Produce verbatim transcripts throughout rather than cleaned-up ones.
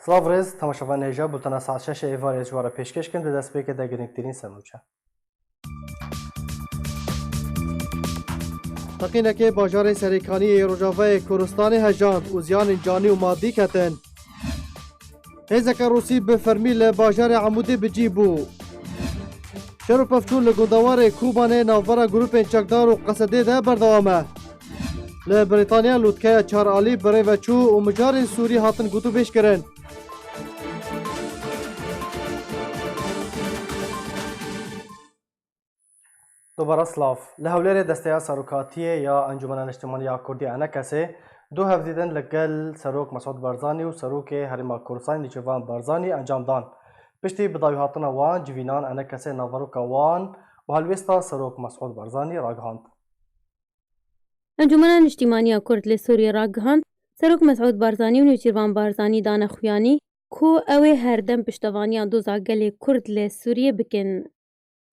Silav rêz, temaşevanên hêja, bultena saet şeş ê êvarê ji we re pêşkêş kin, di destpêkê de girîngtirîn semûçe. Teqînekê bajarê Serêkaniyê yê Rojavayê Kurdistanê hejand û ziyanên canî û madî ketin. Hêzeke Rûsî bi fermî li bajarê Amûdê bi cî bû. Şer û pevçûn li gundewarê Kobanê navbera grûpên çekdar û Qesedê de berdewam e. Li Brîtanya lûtkeya çar alî bi rê ve çû û mijarên Sûrî hatin gotûbêjkirin. Dubare silav. Li Hewlêrê desteya serokatiyê ya Encûmena Niştimanî ya Kurdî, ENKSê, du hevdîtin li gel Serok Mesûd Barzanî û Serokê Herêma Kurdistanê Nêçîrvan Barzanî encam dan. Piştî bidawîhatina wan, civînan ENKSê naveroka wan û helwêsta Serok Mesûd Barzanî ragihand. Encûmena Niştimanî ya Kurd li Sûriyê ragihand, Serok Mesûd Barzanî û Nêçîrvan Barzanî dane xuyanî ku ew ê herdem piştevaniya doza gelê Kurd li Sûriyê bikin.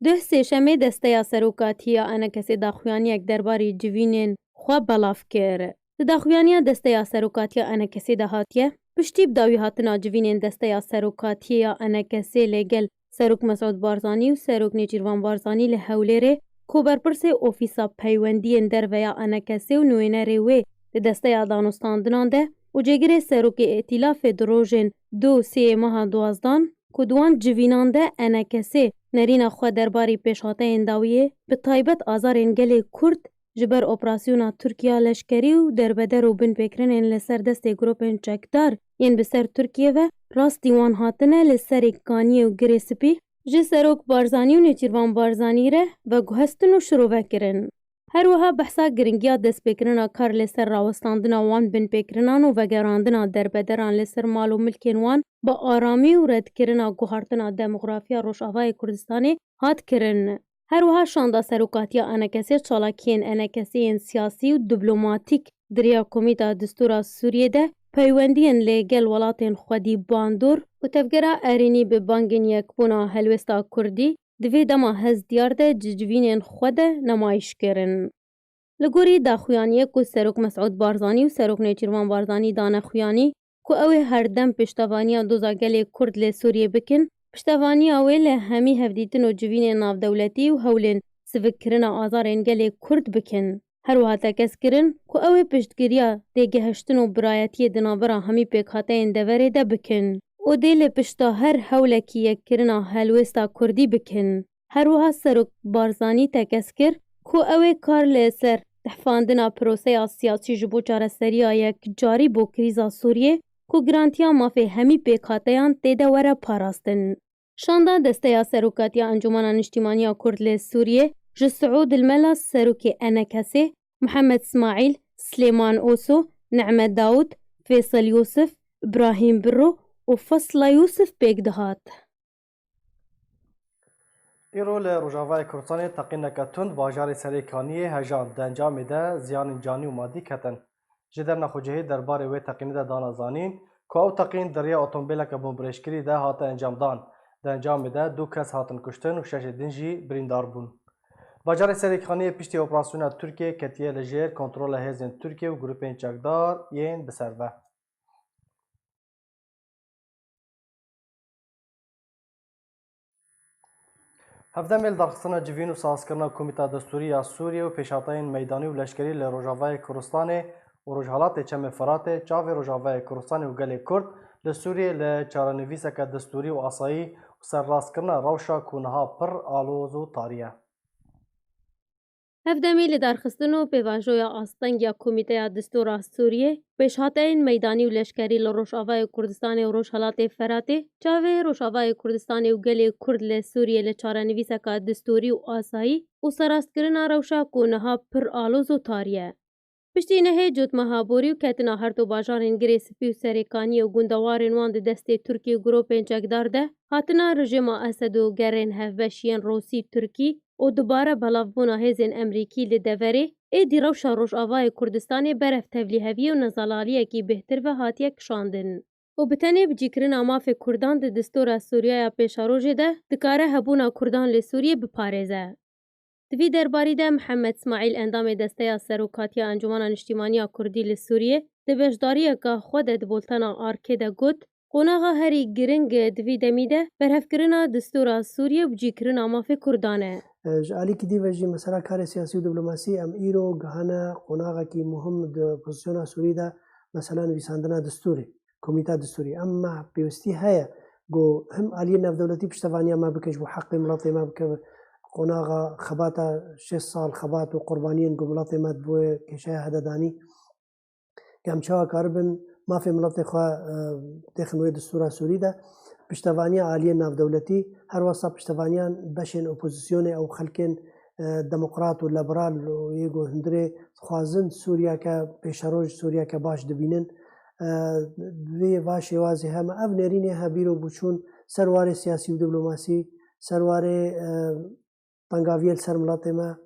Duh Sêşemê desteya serokatî ya ENKSê daxuyaniyek derbarê civînên xwe belav kir. Di daxuyaniya desteya serokatî ya ENKSê de hatiye, piştî bidawîhatina civînên desteya serokatiyê ya ENKSê li gel Serok Mesûd Barzanî û Serok Nêçîrvan Barzanî li Hewlêrê, ku berpirsê Ofîsa Peywendiyên Derve ya ENKSê û nûênerê wê di desteya danûstandinan de û cêgirê Serokê Îtîlafê di rojên du û sê yê meha duwazdan, ku di wan civînan de ENKSê nerîna xwe derbarê pêşhateyên dawiyê, bi taybet azarên gelê Kurd, ji ber operasyona Tirkiya leşkerî û derbeder û binpêkirinên li ser destê grûpên çekdar yên bi ser Tirkiyê ve rastî wan hatine li Serêkaniyê û Girê Spî, ji Serok Barzanî û Nêçîrvan Barzanî re veguhestin û şirove kirin. Her wiha behsa giringiya destpêkirina kar li ser rawestandina wan binpêkirinan û vegerandina derbederan li ser mal û milkên wan bi aramî û redkirina guhartina demografiya Rojavayê Kurdistanê hat kirin. Her wiha şanda serokatiya ENKSê çalakiyên ENKSê yên siyasî û diplomatîk di riya Komîta Distûra Sûriyê de peywendiyên li gel welatên xwedî bandor û tevgera erênî bi bangên yekbûna helwêsta Kurdî di vê dema hêz diyar de di civînên xwe de nemayîş kirin. Li gorî daxuyaniyê ku Serok Mesûd Barzanî û Serok Nêçîrvan Barzanî dane xuyanî, ku ew ê herdem piştevaniya doza gelê Kurd li Sûriyê bikin, piştevaniya wê li hemî hevdîtin û civînên navdewletî û hewlên sivikkirina azarên gelê Kurd bikin. Her wiha tekez kirin ku ew ê piştgiriya têgihiştin û birayetiyê di navbera hemî pêkhateyên deverê de bikin û dê li pişta her hewlekî yekkirina helwêsta Kurdî bikin. Her wiha Serok Barzanî tekez kir ku ew ê kar li ser tehfandina proseya siyasî ji bo çareseriya yekcarî bo krîza Sûriyê ku girantiya mafê hemî pêkhateyan tê de were parastin. Şanda Desteya Serokatiya Encûmena Niştîmaniya Kurd li Sûriyê ji Siûd Dilmela serokê ENKSê, Mihemed Smaîl, Silêman Oso, Nehmet Dawud, Fêsel Yûsif, Îbrahîm Birro û Fesla Yûsif pêk dihat. Îro li Rojavayê Kurdistanê teqîneke tund bajarê Serêkaniyê hejand, di encamê de ziyanên canî û madî ketin. Ji derna xwecihî derbarê wê teqînê de dana zanîn ku ew teqîn di riya otomobîleke bombirêjkirî de hate encamdan. Di encamê de du kes hatin kuştin û şeşê din jî birîndar bûn. Bajarê Serêkaniyê piştî operasyona Tirkiyê ketiye li jêr kontrola hêzên Tirkiye û grûpên çekdar yên bi ser ve. Hevdemê li darxistina civîn û sazkirina Komîta Destûrî ya Sûriyê û pêşhateyên meydanî û leşkerî li Rojavayê Kurdistanê û Rojhelatê Çemê Firatê, çavê Rojavayê Kurdistanê û gelê Kurd li Sûriyê li çarenivîseke destûrî û asayî û serrastkirina rewşa ku niha pir aloz û tarî ye. Hevdemî li darxistin û pêvajoya asteng ya Komîteya Distûra Sûriyê, pêşhateyên meydanî û leşkerî li Rojavayê Kurdistanê û Rojhelatê Feratê, çavê Rojavayê Kurdistanê û gelê Kurd li Sûriyê li çarenivîseka distûrî û asayî û serrastkirina rewşa ku niha pir aloz û tarî ye. Piştî nehê cotmeha borî û ketina her du bajarên Girê Spî û Serêkaniyê û gundewarên wan di destê Tirkî û grûpên çekdar de hatina rejîma Esed û gerên hevbeş yên Rûsî-Tirkî û dubare belavbûna hêzên Emrîkî li deverê, êdî rewşa Rojavayê Kurdistanê berev tevlîheviyê û nezelaliyekî bêhtir ve hatiye kişandin û bi tenê bicîkirina mafê Kurdan di distûra Sûriyeya pêşerojê de dikare hebûna Kurdan li Sûriyê biparêze. Di vî derbarî de Mihemed Smaîl, endamê Desteya Serokatiya Encûmena Niştîmaniya Kurdî li Sûriyê, di beşdariyeka xwe de di bultena Arkê de got, Qonaxa herî giring di vî demî de berhevkirina distûra Sûriyê û bicîkirina mafê Kurdan e. Ji alîkî dî ve jî mesela karê siyasî û diplomasî em îro gihane qonaxekî muhim di opozisyona Sûrî de, mesela nivîsandina distûrê, komîta distûrî. Ema pêwistî heye ku him aliyê navdewletî piştevaniya me bike ji bo heqê miletê me bike, qonaxa xebata şêst sal xebat û qurbaniyên ku miletê me di bo kêşeya hede danî. Em çawa karibin mafê miletê xwe, e, têxin wê distûra Sûrî de, piştevaniya aliyên navdewletî, her wesa piştevaniyan beşên opozisyonê ew xelkên, e, demokrat û liberal û yê ku hundirê dixwazin Sûriyeke pêşeroj, Sûriyeke baş dibînin. E, bi vê va şêwazê heme ev nêrînê hebîro bûçûn ser warê siyasî û diplomasî, ser warê, e, tengaviyê li ser miletê me.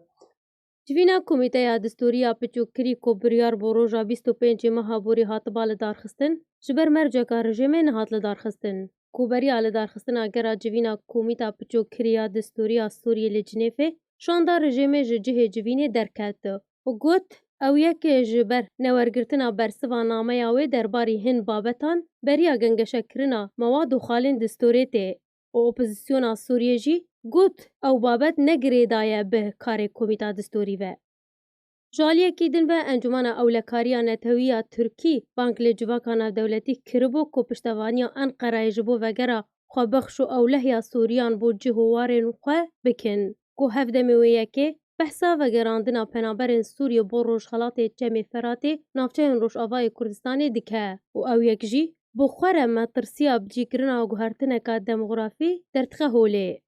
Civîna Komîteya Distûrî ya Piçûkkirî ku biryar bû roja bîst û pêncê meha borî hatiba lidarxistin, ji ber merceka rejîmê nehat lidarxistin. Ku beriya lidarxistina gera civîna Komîta Piçûkkirî ya Distûrî ya Sûriyê li Cinêfê, şanda rejîmê ji cihê civînê derket û got, ew yek ji ber newergirtina bersiva nameya wê derbarî hin babetan, beriya gengeşekirina mewad û xalên distûrê tê. û opozisyona Sûriyê jî got, ew babet ne girêdaye bi karê Komîta Distûrî ve. Ji aliyekî din ve Encûmena Ewlekariya Netewî ya Tirkî bang li civaka navdewletî kiribû ku piştevaniya Enqerayê ji bo vegera xwebexş û ewlehiya Sûriyan bo cih û warên xwe bikin. Ku hevdemê wê yekê behsa vegerandina penaberên Sûriyê bo Rojhelatê Çemê Feratê, navçeyên Rojavayê Kurdistanê dike û ew yek jî bi xwe re metirsiya bicîkirina guhertineka demografî derdixe holê.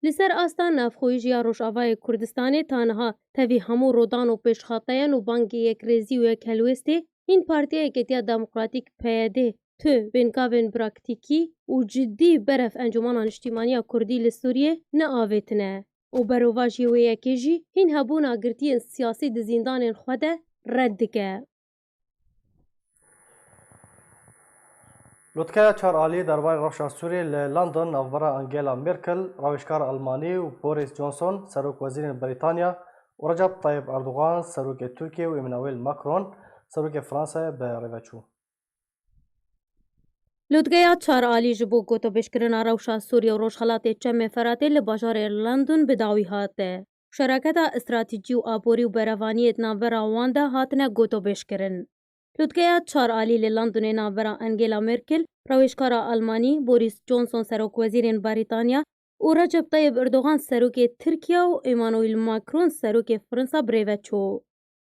Li ser asta navxweyî jî ya Rojavayê Kurdistanê ta niha tevî hemû rodan û pêşxateyan û bangê yekrêzî û yekhelwêstê hîn Partiya Yeketiya Demokratîk P Y D tu bênkavên praktîkî û cidî berev Encûmena Niştîmaniya Kurdî li Sûriyê neavêtine û berovajiyê wê yekê jî hîn hebûna girtiyên siyasî di zîndanên xwe de red dike. Lotkeya çar alî derbarê rewşa Sûriyê li London navbera Angela Merkel, rawêjkara Almanî, û Boris Johnson, serok wezîrên Brîtanya, û Recep Tayyip Erdogan, serokê Tirkiyê, û Emmanuel Macron, serokê Fransayê bi rê ve çû. Lotkeya çar alî ji bo gotobêjkirina rewşa Sûriyê û Rojhelatê Çemê Feratê li bajarê London bi dawî hat. Şeraketa stratejî û aborî û berevaniyê di navbera wan de hatine gotobêjkirin. Lotkeya çar alî li Londonê navbera Angela Merkel, rewêjkara Almanî, Boris Johnson, serokwezîrên Brîtanya, û Recep Tayyip Erdogan, serokê Tirkiye, û Emmanuel Macron, serokê Fransa, bi rê ve çû.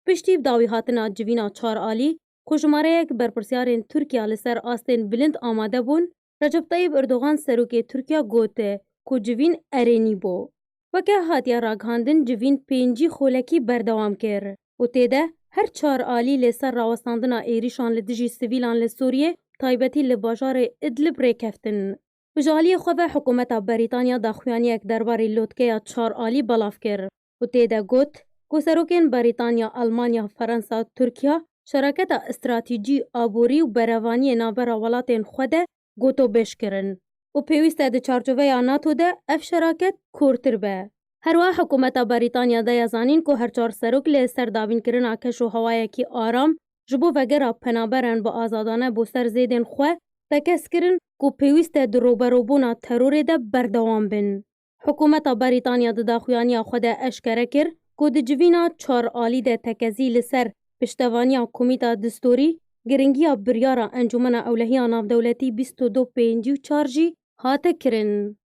Piştî bi dawî hatina civîna çar alî, ku jimareyek berpirsyarên Tirkiye li ser astên bilind amade bûn, Recep Tayyip Erdogan, serokê Tirkiye, got ku civîn erênî bû. Weke hatiye ragihandin, civîn pêncî xolekî berdewam kir û tê de her çar alî li ser rawestandina êrîşan li dijî sivîlan li Sûriyê, taybetî li bajarê Idlib rêkeftin. Ji aliyê xwe ve hikûmeta Berîtanya daxuyaniyek derbarê lotkeya çar alî belav kir û tê de got ku serokên Berîtanya, Almanya, Fransa, Tirkiye şeraketa stratejî, aborî û berevaniyê navbera welatên xwe de gotobêj kirin û pêwîst e di çarçoveya nato de ev şeraket kûrtir be. Herwiha hikûmeta Berîtanya daye zanîn ku her çar serok li ser davînkirina keş û hewayekî aram ji bo vegera penaberan bi azadane bo ser zêdên xwe tekez kirin ku pêwîst e di rûberûbûna terorê de berdewam bin. Hikûmeta Berîtanya di daxuyaniya xwe de eşkere kir ku di civîna çar alî de tekezî li ser piştevaniya Komîta Distûrî, giringiya biryara Encûmena Ewlehiya Navdewletî bîst û du pêncî û çar jî hate kirin.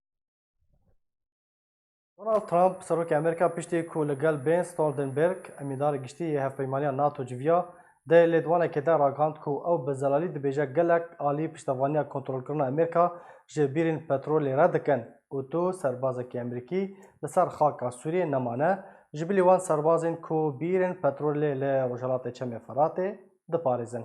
Donald Trump, serokê Amerîka, piştî ku li gel Ben Stoltenberg, emîndarê giştî yê Hevpeymaniya nato civiya, di lêdwanekê de ragihand ku ew bi zelalî dibêje gelek alî piştevaniya kontrolkirina Amerîka ji bîrên petrolê re dikin û tu serbazekî Amerîkî li ser xaka Sûriyê nemane, ji bilî wan serbazên ku bîrên petrolê li Rojhelatê Çemê Feratê diparêzin.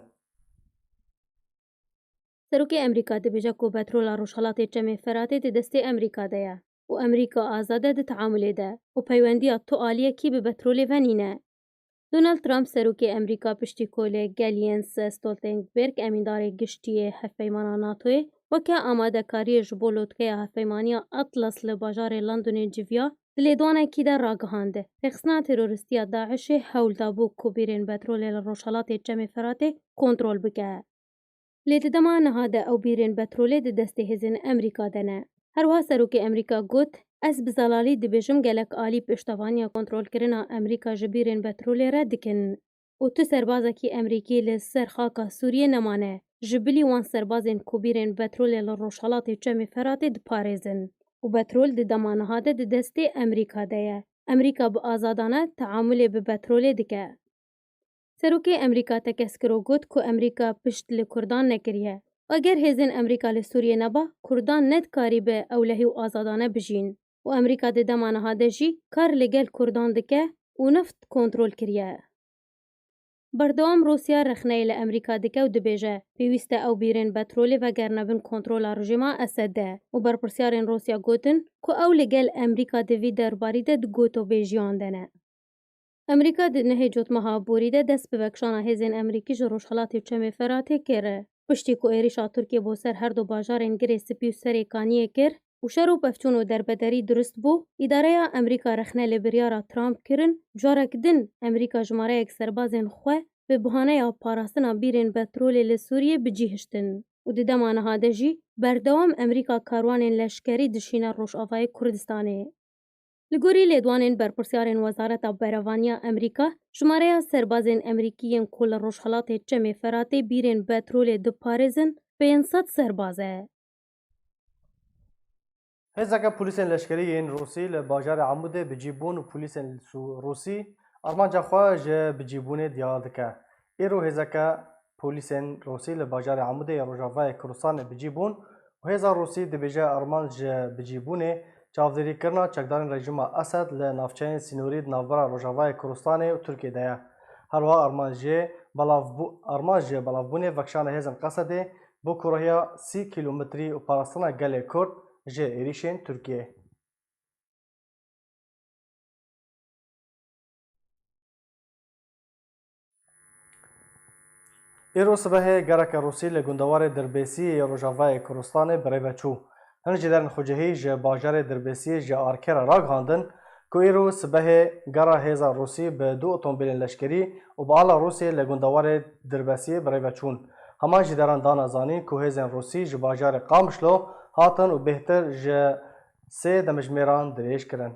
Serokê Amerîka dibêje ku petrola Rojhelatê Çemê Feratê di destê Amerîka de ye û Amerîka azad e di teamulê de û peywendiya tu aliyekî bi petrolê ve nîne. Donald Trump, serokê Amerîka, piştî ku li gel Jens Stoltenberg, emîndarê giştî yê Hevpeymana natoyê, weke amadekariyê ji bo lotkeya hevpeymaniya Atlas li bajarê Londonê civiya, di lêdwanekî de ragihand, rêxistina terorîstî ya DAIŞê hewl dabû ku bîrên petrolê li Rojhelatê Çemê Feratê kontrol bike. Lê di dema niha de ew bîrên petrolê di destê hêzên Amerîka de ne. Her wiha serokê Amerîka got, ez bi zelalî dibêjim gelek alî pêştevaniya kontrolkirina Amerîka ji bîrên petrolê re dikin û tu serbazekî Amerîkî li ser xaka Sûriyê nemane, ji bilî wan serbazên ku bîrên petrolê li rojhelatê Çemê Feratê diparêzin û petrol di dema niha de di destê Amerîka de ye. Amerîka bi azadane teamulê bi petrolê dike. Serokê Amerîka tekez kir û got ku Amerîka pişt li Kurdan nekiriye. Eger hêzên Amerîka li Sûriyê neba, Kurdan nedikarîbe ewlehî û azadane bijîn û Amerîka di dema niha de jî kar li gel Kurdan dike û neft kontrol kiriye. Berdewam Rûsya rexneyê li Amerîka dike û dibêje, pêwîst e ew bîrên petrolê vegerine bin kontrola rejîma Esed de û berpirsyarên Rûsya gotin ku ew li gel Amerîka di vî derbarî de di gotobêjiyan de ne. Amerîka di nehê Cotmeha borî de dest bi vekişana hêzên Amerîkî ji rojhelatê Çemê Feratê kir. Piştî ku êrîşa Tirkiyê bo ser her du bajarên Girê Spî û Serê Kaniyê kir û şer û pevçûn û derbederî dirust bû, îdareya Amerîka rexne li biryara Trump kirin, carek din Amerîka jimareyek serbazên xwe bi bahaneya parastina bîrên petrolê li Sûriyê bi cî hiştin û di dema niha de jî berdewam Amerîka karwanên leşkerî dişîne Rojavayê Kurdistanê. Li gorî lêdwanên berpirsyarên Wezareta Berevaniya Amerîka, jimareya serbazên Amerîkî yên ku li rojhelatê Çemê Feratê bîrên petrolê diparêzin, pênc sed serbaz e. Hêzeke polîsên leşkerî yên Rûsî li bajarê Amûdê bi cî bûn û polîsên Rûsî armanca xwe ji bicîbûnê diyar dike. Îro hêzeke polîsên Rûsî li bajarê Amûdê ya Rojavayê Kurdistanê bi cî bûn û hêza Rûsî dibêje armanc ji bicîbûnê çavdêrîkirina çekdarên rejîma Esed li navçeyên sînorî di navbera Rojavayê Kurdistanê û Tirkiyê de ye. Her wiha armanc jê belavbû-, armanc ji belavbûnê vekişana hêzên Qesedê bo kûrahiya sî kîlometrî û parastina gelê Kurd ji êrîşên Tirkiyê. Îro sibehê gereke Rûsî li gundewarê Dirbêsiyê yê Rojavayê Kurdistanê bi rê ve çû. Hin jêderên xwecihî ji bajarê Dirbêsiyê ji Arkê re ragihandin ku îro sibehê gera hêza Rûsî bi du otomobîlên leşkerî û bi ala Rûsiyê li gundewarê Dirbêsiyê bi rê ve çûn. Heman jêderan dana zanîn ku hêzên Rûsî ji bajarê Qamişlo hatin û bêhtir ji sê demjimêran dirêj kirin.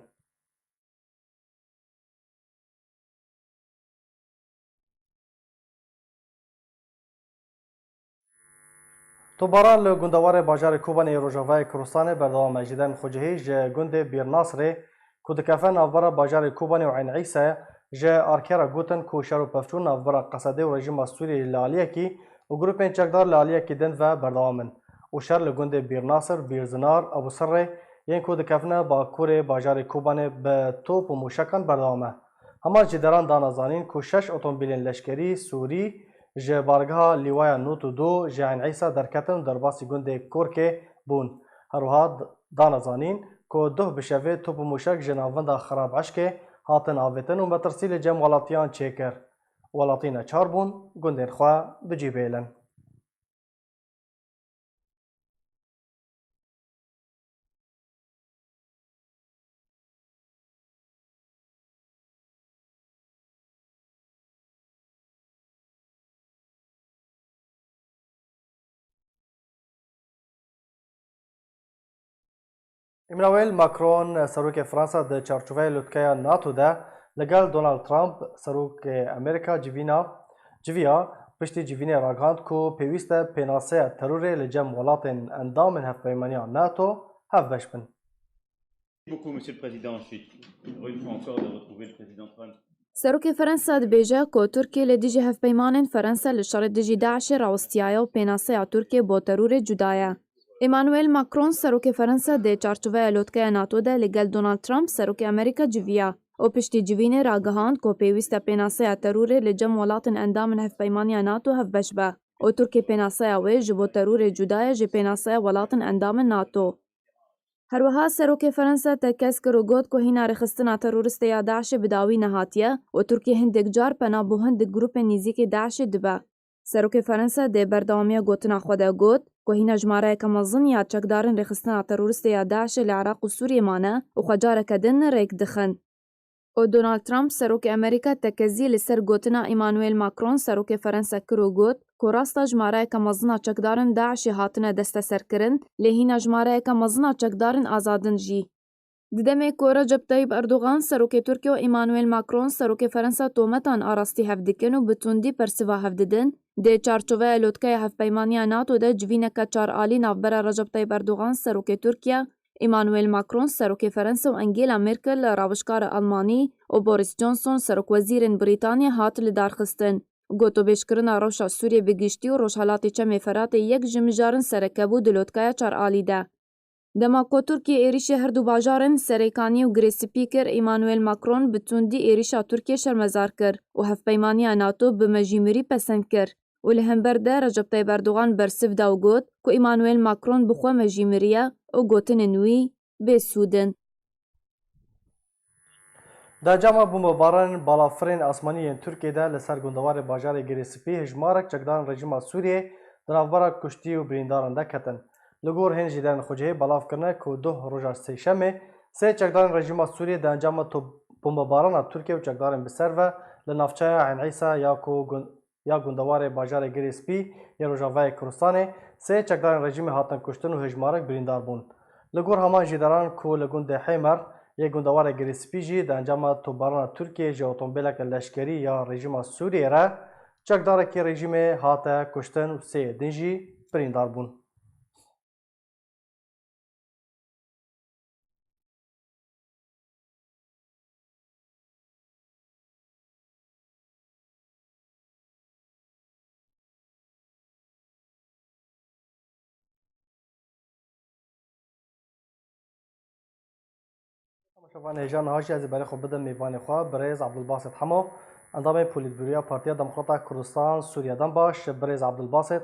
Topbaran li gundewarê bajarê Kobanê yê Rojavayê Kurdistanê berdewam e. Jêderên xwecihî ji gundê Bîr Nasirê ku dikeve navbera bajarê Kobanê û Eyn Îsayê ji Arkê re gotin ku şer û pevçûn navbera Qesedê û rejîma Sûriyeyê li aliyekî û grûpên çekdar li aliyekî din ve berdewam in û şer li gundê Bîr Nasir, Bîr Zinar, Ebû Sirrê yên ku dikevine bakurê bajarê Kobanê bi top û mûşekan berdewam e. Hema jêderan dana zanîn ku şeş otomobîlên leşkerî Sûrî ji bargeha Lîwaya nod û du ji Eyn Îsa derketin û derbasî gundê Korkê bûn. Her wiha d-, dana zanîn ku duh bi şevê top û mûşek ji navenda Xirab Eşkê hatin avêtin û metirsî li cem welatiyan çêkir. Welatî neçar bûn gundên xwe bi cî bihêlin. Emmanuel Macron, serokê Fransa di çarçoveya lotkeya nato de li gel Donald Trump, serokê Amerîka civîna, civiya piştî civînê ragihand ku pêwîst e pênaseya terorê li cem welatên endamên Hevpeymaniya nato hevbeş bin. Beaucoup, Monsieur le Président. Je suis heureux une fois encore de retrouver le Président Trump. Serokê Fransa dibêje ku Tirkiye li dijî hevpeymanên Fransa li şerê dijî DAIŞê rawistiyaye û pênaseya Tirkiye bo terorê cuda ye. Emmanuel Macron, serokê Fransa dê çarçoveya lotkeya nato de li gel Donald Trump, serokê Amerîka civiya û piştî civînê ragihand ku pêwîst e pênaseya terorê li cem welatên endamên Hevpeymaniya nato hevbeş be û Tirkiye pênaseya wê ji bo terorê cuda ye ji pênaseya welatên endamên nato. Her wiha serokê Fransa tekez kir û got ku hîna rêxistina teroristê ya DAIŞê bi dawî nehatiye û Tirkiye hindik car pena bo hindik grûpên nêzîkê DAIŞê dibe. Serokê Fransa dê berdewamiya gotina xwe de got ku hîna jimareyeke mezin ya çekdarên rêxistina teroristê ya DAIŞê li Iraq û Sûriyê mane û xwe careke din rêk dixin. û Donald Trump, serokê Amerîka, tekezî li ser gotina Emmanuel Macron, serokê Ferensa, kir û got ku rasta jimareyeke mezin a çekdarên DAIŞê hatine desteserkirin, lê hîna jimareyeke mezin a çekdarên azadin jî. Di demê ku Recep Tayyip Erdogan, serokê Tirkiye, û Emmanuel Macron, serokê Ferensa, tometan a rastî hev dikin û bi tundî bersiva hev didin, di çarçoveya lotkeya hevpeymaniya NATO de civîneke çar alî navbera Recep Tayyip Erdogan, serokê Tirkiye, Emmanuel Macron, serokê Ferensa, û Angela Merkel, rawişkara Almanî, û Boris Johnson, serokwezîrên Brîtanî, hat lidarxistin. Gotûbêjkirina rewşa Sûriyê bi giştî û Rojhelatê Çemê Feratê yek ji mijarên sereke bû di lotkeya çar alî de. Dema ku Tirkiye êrîşê her du bajarên Serêkanî û Girê Spî kir, Emmanuel Macron bi tundî êrîşa Tirkiye şermezar kir û hevpeymaniya NATO bi mejîmirî pesend kir. Û li hember de Recep Tayyip Erdogan bersiv da û got ku Emmanuel Macron bi xwe mejîmiriye û gotinên wî bêsûd in. Di encama bombebaranên balafirên asmanî yên Tirkiyê de li ser gundewarê bajarê Girê Spî hejmarek çekdarên rejîma Sûriyê di navbera kuştî û birîndaran de ketin. Li gor hên jêderên xwecihê belav kirine ku duh roja sêşemê sê çekdarên rejîma Sûriyê di encama top bombebarana Tirkiye û çekdarên bi ser ve li navçeya Eyn Îsa ya ku gun- ya gundewarê bajarê Girê Spî yê Rojavayê Kurdistanê sê çekdarên rejîmê hatin kuştin û hejmarek birîndar bûn. Li gor heman jêderan ku li gundê Hêmer yê gundewarê Girê Spî jî di encama topbarana Tirkiyê ji otomobîleke leşkerî ya rejîma Sûriyê re çekdarekî rejîmê hate kuştin û sê yê din jî birîndar bûn. Temaşevanê hêja niha jî ez ê berê xwe bidim mêvanê xwe, birêz Abdulbasit Hemo, endamê Polîtbûroya Partiya Demokrata Kurdistan Sûriye. Dem baş, birêz Abdulbasit.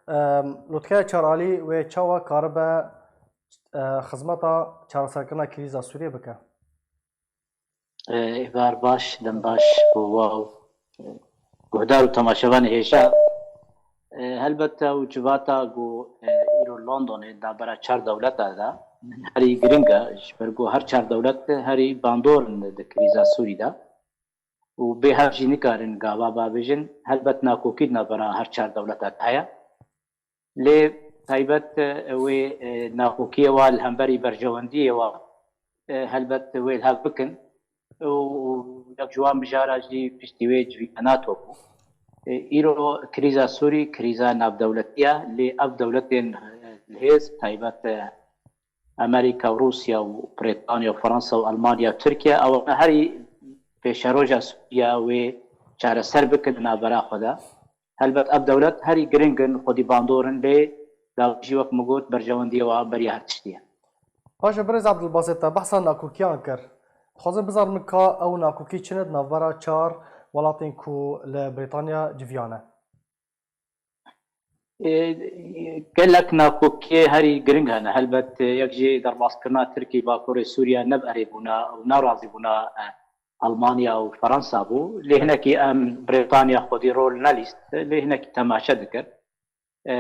Em, lotkeya çar alî wê çawa karibe, e, xizmeta çareserkirina krîza Sûriye bike? E, êvar baş, dem baş bo we û, e, guhdar û temaşevanê hêja. E, helbet ew civata ku, e, îro Londonê di navbera çar dewleta de herî giring e, ji ber ku her çar dewlet herî bandor in di krîza Sûrî de û bê hev jî nikarin gava bavêjin. Helbet nakokî di navbera her çar dewleta de heye. Lê taybet, e, wê, e, nakokiyê wa li hemberî berjewendiyê wa, e, helbet wê li hev bikin. Û, û yek ji wan mijara jî piştî wê civîna NATO bû. E, îro krîza Sûrî, krîza navdewletî ye, lê ev dewletên, e, li hêz, taybet, e, Amerîka û Rûsya û Brîtanya û Fransa û Almanya û Tirkiye, ewana herî pêşeroja Sûriya wê çareser bikin di navbera xwe de. Helbet ev dewlet herî giring in, xwedî bandor in, lê gavê jî wek min got berjewendiyê wan beriya her tiştî ye. Baş e, birêz Abdulbasit, te behsa nakokiyan kir. Dixwazim bizanim ka ew nakokî çi ne di navbera çar welatên ku li Brîtanya civiyane? Ê, gelek nakokiyê herî giring hene. Helbet, e, yek jî derbaskirina Tirkî Bakurê Sûriye ne bi erêbûna û nerazîbûna, e, Almanya û Fransa bû. Lê hinekî em Brîtanya xwedî rol nelîst, lê hinekî temaşe dikir. E,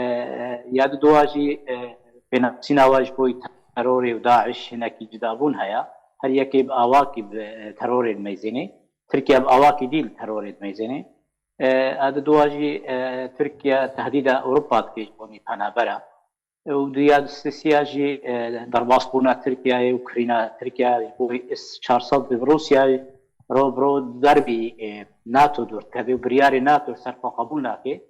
ya di dua jî, e, pênasîna we ji bo terorê û DAIŞ hinekî cudabûn heye. Her yekê bi awakî bi, e, terorê dimeyzênê. Tirkiye bi awakî dî li terorê dimeyzênê. E, a di dua jî, e, Tirkiye tehdîda Ewropa dike ji bo nî penabera. Û di ya di sisiya jî, e, derbasbûna Tirkiyeyê û kirîna Tirkiye ji bo S çar sed bi Rûsyayê ro bi ro derbî, e, NATO dûr dikeve û biryarê NATO li ser xwe qebûl nake.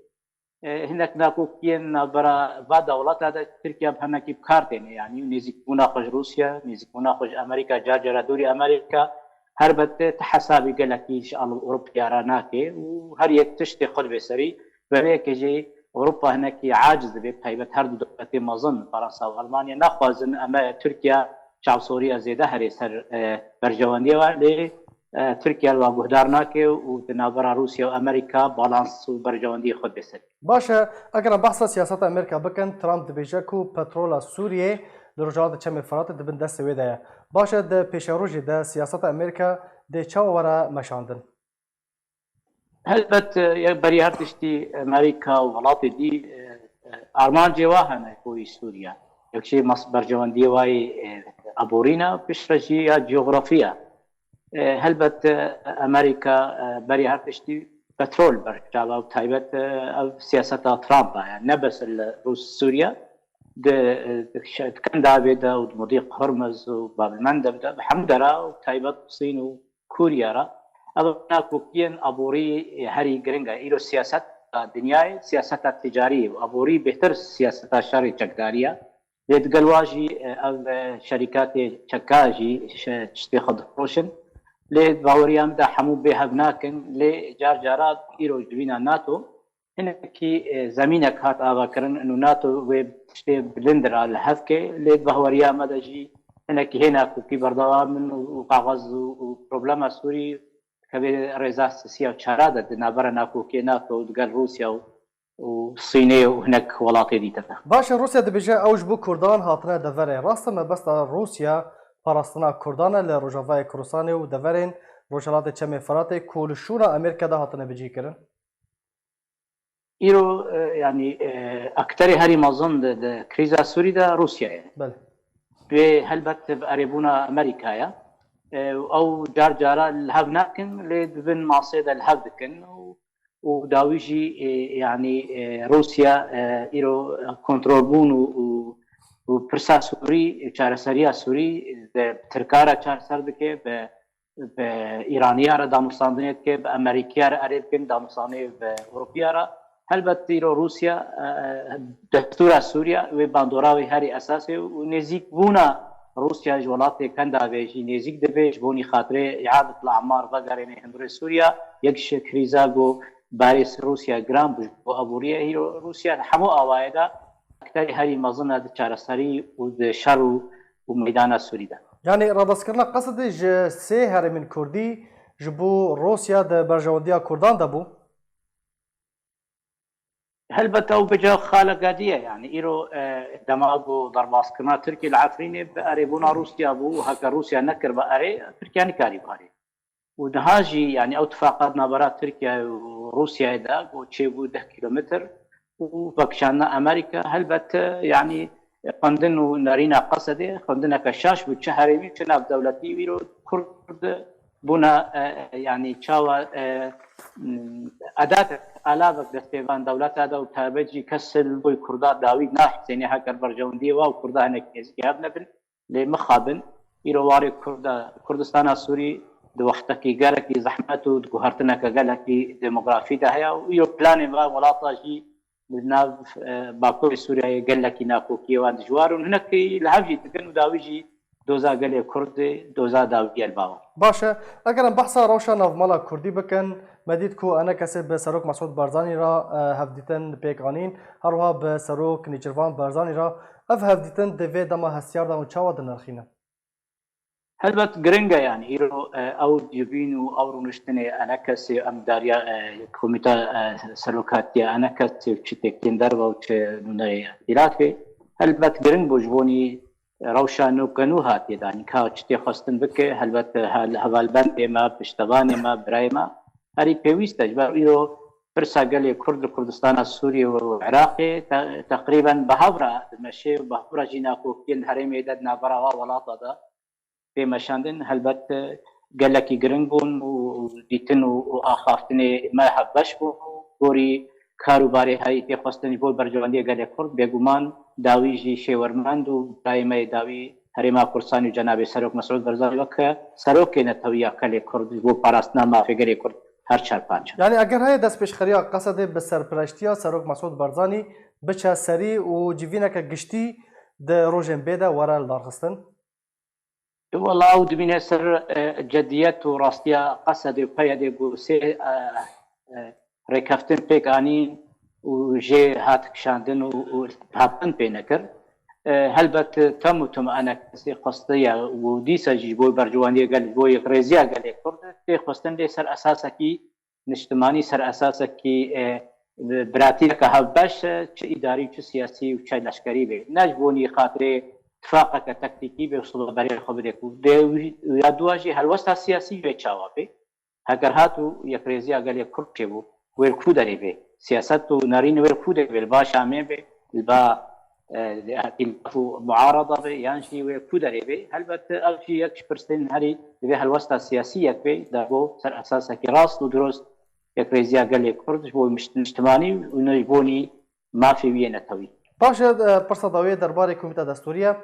E, hinek nakokiyên navbera va dewleta de Tirkiye bi hinekî bi kar têne, yanî nêzîkbûna xwe ji Rûsya, nêzîkbûna xwe ji Amerîka, car cara dûrî Amerîka, helbet ti hesabî gelekî ji al Ewropiya re nake û her yek tiştê xwe dibê serî. Bi vê yekê jî Ewropa hinekî aciz dibe, bi taybet her du dewletê mezin, Fransa û Almanya, naxwazin em Tirkiye çavsoriya zêde herê ser, e, berjewendiyê we, lê, e, Tirkiye li wan guhdar nake û di navbera Rûsya û Amerîka balans û berjewendiyê xwe dibê serî. Baş e, eger em behsa siyaseta Amerîka bikin, Trump dibêje ku petrola Sûriyê li rojhilatê Çemê Firatê di bin destê wê de ye. Baş e, di pêşerojê de siyaseta Amerîka dê çawa were meşandin? Helbet, e, yek berî her tiştî Amerîka û welatê dî, e, e, armancê wa hene ku yî Sûriye. Yek jî mas-, berjewendiyê wa yî, e, aborîna, piştre jî ya coğrafya. E, helbet e, Amerîka e, berî her tiştî petrol berçava û taybet e, ev siyaseta Trump e, yani ne bes li Rûs Sûriye, di, e, di şe-, di Kendavê de û di Mudîq Hormuz û Babilmendeb de, bi hemû dera û taybet Sîn û Kûriya re. Ev nakokiyên aborî herî giring e. Îro siyaseta dinyayê, siyaseta ticarî û aborî bêhtir siyaseta şerê çekdarî ye. Lê digel wa jî, e, ev, e, şerîkatê çeka jî şe-, tiştê xwe difiroşin. Lê baweriya min de hemû bê hev nakin. Lê car cara îro ji vîna nato hinekî, e, zemînek hat avakirin û nato wê tiştê bilind ra li hev ke. Lê baweriya me de jî hinekî hê nakokî berdewam in û, û kaxez û, û problema Sûrî dikeve rêza sisiya û çara de di navbera nakokê nato û digel Rûsya û û Sînê û hinek welatê dîtin de. Baş e, Rûsya dibêje ew ji bo Kurdan hatine deverê. Rast e, mebesta Rûsya parastina Kurdan e li Rojavayê Kurdistanê û deverên Rojhilatê Çemê Firatê ku li şûna Amerîka de hatine bicihkirin? Îro, e, yanî, e, akterê herî mezin di, di krîza Sûrî de Rûsya ye. Belê. Wê helbet bi erêbûna Amerîka ye. E, û ew car cara li hev nakin, lê di bin masê de li hev dikin û û dawî jî, e, yanî, e, Rûsya, e, îro kontrolbûn û, û, û pirsa Sûrî, çareseriya Sûrî, e, bi Tirka re çareser dike, bi, bi Îraniya re damûstandinê dike, bi Amerîkiya re erê dikin, damûstandinê bi Ewropiya re. Helbet îro Rûsya, e, e, destûra Sûriya wê bandora wê herî esasê û nêzîkbûna Rûsya ji welatê Kendavê jî nêzîk dibe, ji bo nî xatirê îadet li emar vegerêne hundirê Sûriya, yek ji krîza ku barê Rûsya giran bû ji bo aboriyê, îro Rûsya di hemû awayê de akterê herî mezin e di çareserî û di şer û, û meydana Sûrî de. Yanî radestkirina Qesedê ji sê herêmên Kurdî ji bo Rûsya di berjewendiya Kurdan de bû? Helbet ew bi cih xalekadî ye, yanî îro, e, dema ku derbazkirina Tirkiyê li Efrînê bi erêbûna Rûsya bû, heke Rûsya nekiriba erê, Tirkiye nikarî biherê. Û niha jî, yanî ew tifaqat navbera Tirkiye û Rûsyayê de ku çêbû deh kîlometr û vekişandina Amerîka, helbet, e, yanî xwendin û nerîna Qesedê xwendineke şaş bû, çi herêmî, çi navdewletî. Îro Kurd bûna, e, yanî çawa, e, m, edatek, alavek destê van dewleta de û taybet jî kes li bo Kurda dawî nahesêne heger berjewendiyê wa û Kurda hinek nêzîkî hev nebin. Lê mixabin, îro warê Kurda, Kurdistana Sûrî di wextekî gelekî zehmet û di guhertineke gelekî demografî de heye û îro planê va welata jî li nav, e, Bakurê Sûriyeyê gelekî nakokiyê wan dijwar û hinekî li hev jî dikin û dawî jî doza gelê Kurd ê, doza dawî ye li ba wan. Baş e, eger em behsa rewşa navmala Kurdî bikin, me dît ku enekesê bi Serok Mesûd Barzanî re, e, hevdîtin pêk anîn, her wiha bi Serok Nêçîrvan Barzanî re. Ev hevdîtin di vê dema hestiyar de hûn çawa dinirxînin? Helbet giring e, yanî îro, e, ew civîn û ew rûniştinê enekesê em dariya, e, komîta, e, serokatiya enekesê û çi têkên derve û çi nûnerê îtîlafê. Helbet giring bû ji bo nî rewşa nû ke nû hatiye danîn. Ka çi tê xwestin bike, helbet, e, hel-, hevalbendê me, piştevanê me, birayê me herî pêwîst e. Ji ber îro pirsa gelê Kurd li Kurdistana Sûriyê û Iraqê te-, teqrîben bi hev re dimeşe û bi hev re jî nakokiyên herêmê de di navbera wa welata de tê meşandin. Helbet, e, gelekî giring bûn û, û dîtin û, û axaftinê me hevbeş bû. Gorî kar û barê herî tê xwestin ji bo berjewendiyê gelê Kurd, bêguman dawî jî şêwermend û birayê me yê dawî Herêma Kurdistanê û Cenabê Serok Mesûd Barzanî weke serokê netewî ya gelê Kurd ji bo parastina mafê gelê Kurd her çar panc. Yanî eger heye destpêşxeriya Qesedê bi serpireştiya Serok Mesûd Barzanî biçe serî û civîneke giştî di rojên bê de were lidarxistin? Wela ew dibîne ser, e, cediyet û rastiya Qesedê û P Y D'ê ku sê, e, e, rêkeftin pêk anîn û jê hat kişandin û, û hevpin pê nekir. E, helbet tem û tim enekesê xwestiye û dîsa jî ji bo berjewendiyê gel, ji bo yekrêziya gelê Kurd tê xwestin lê ser esasekî niştimanî, ser esasekî, e, biratiyeke hevbeş, e, çi îdarî, çi siyasî û çi leşkerî be. Ne ji bo nî xatirê tifaqeke tektîkî be û sibe berê xwe bide ku dê wî, ya dua jî helwesta siyasî wê çawa be. Heger hat û yekrêziya gelê Kurd çêbû, wê li ku derê bê? Siyaset û nerîn wê li ku derê bê? Li ba Şamê bê, li ba e, îtîlaf û muarada be yan jî wê ku derê be. Helbet ev jî yek ji pirsên herî divê helwesta siyasî yek be, da bo ser esasekî rast û dirust yekrêziya gelê Kurd ji bo nişt-, niştimanî û ne ji bonî mafê wî yê netewî. Baş e, pirsa dawiyê derbarê Komîta Destûrî ye.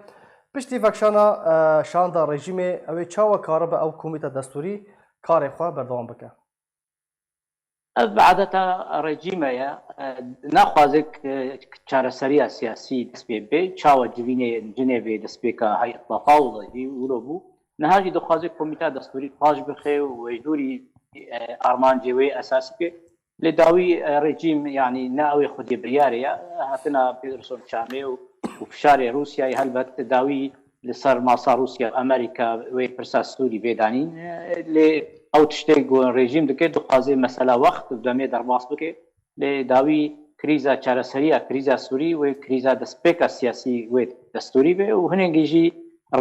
Piştî vekşana, e, şanda rejîmê, ew ê çawa karibe ew Komîta Destûrî karê xwe berdewam bike? Ev adeta rejîme ye. E, naxwaze k-, çareseriya siyasî dest pê bê. Çawa civînê Cinêvê destpêka Heyet Tefawuda jî wilo bû. Niha jî dixwaze Komîta Destûrî paş bixe û wê ji dûrî, e, armancê wê esasî ke. Lê dawî, e, rejîm, yanî ne ew ê xwedî biryarê ye. Hatina Pedersen Çamê û, û fişarê Rûsyayê helbet dawî li ser masa Rûsya û Amerîka wê pirsa Sûrî bê danîn. E, lê ew tiştê ku rejîm dike, dixwaze mesela wext û demê derbas bike. Lê dawî krîza çareseriya krîza Sûrî wê krîza destpêka siyasî wê destûrî be û hinekî jî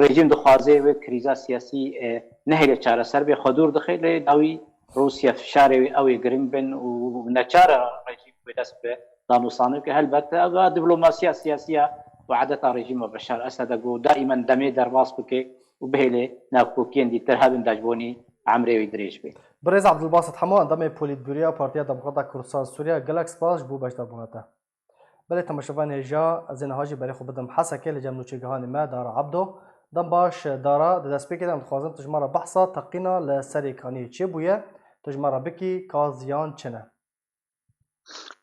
rejîm dixwaze wê krîza siyasî, e, nehêle çareser bê, xwe dûr dixe, lê dawî Rûsya fişarê wê ew ê giring bin û neçar e rejîm wê dest bi danûsandin bike. Helbet ev diplomasiya siyasî ya û adeta rejîma Beşar Esed e ku daîmen demê derbas bike û bihêle nakokiyên dîtir hebin da ji bonî emrê wî dirêj bê. Birêz Abdulbasit Hemo, endamê Polîtbûroya Partiya Demokrata Kurdistan Sûriye, gelek spas ji bo beşdarbûna te. Belê temaşevanê hêja, ez ê niha jî berê xwe bidim Hesekê li cem nûçegihanê me Dara Ebdo. Dem baş Dara, di destpêkê de em dixwazin tu ji me re behsa teqîna li Serê Kaniyê çêbûye, tu ji me re bikî ka ziyan çi ne?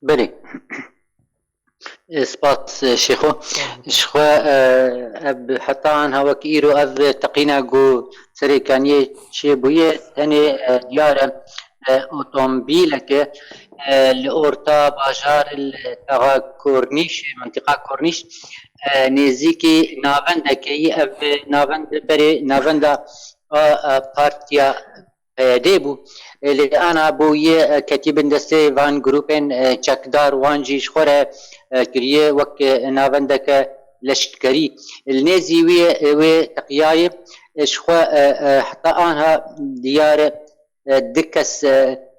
Belê. Spas, Şêxo. Ji xwe, e, ev heta anha wek îro ev teqîna ku Serê Kaniyê çêbûye, tenê, e, diyar e, e, otomobîleke, e, li orta bajar, li taxa Kornîş, mintîqa Kornîş, e, nêzîkî navendeke yî, ev navend berê navenda, e, e, Partiya P Y D bû. E, lê ana bû yê, e, ketî bin destê van grûpên, e, çekdar, wan jî ji xwe re, e, kiriye wek, e, navendeke leşkerî. Li nêzî wê, e, wê teqiyayê, e, ji xwe, e, e, heta anha diyar e, e, du kes, e,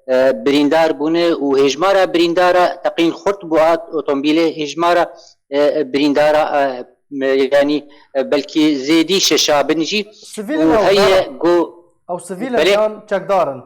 e, birîndar bûne û hêjmara birîndara teqîn xurt bû a otomobîlê, hêjmara, e, e, birîndara, e, me-, yanî, e, belkî zêdî şeşabin jî. Sivîl in û ew heye Dara? Ku Ew sivîl in belê. Yan çekdar in?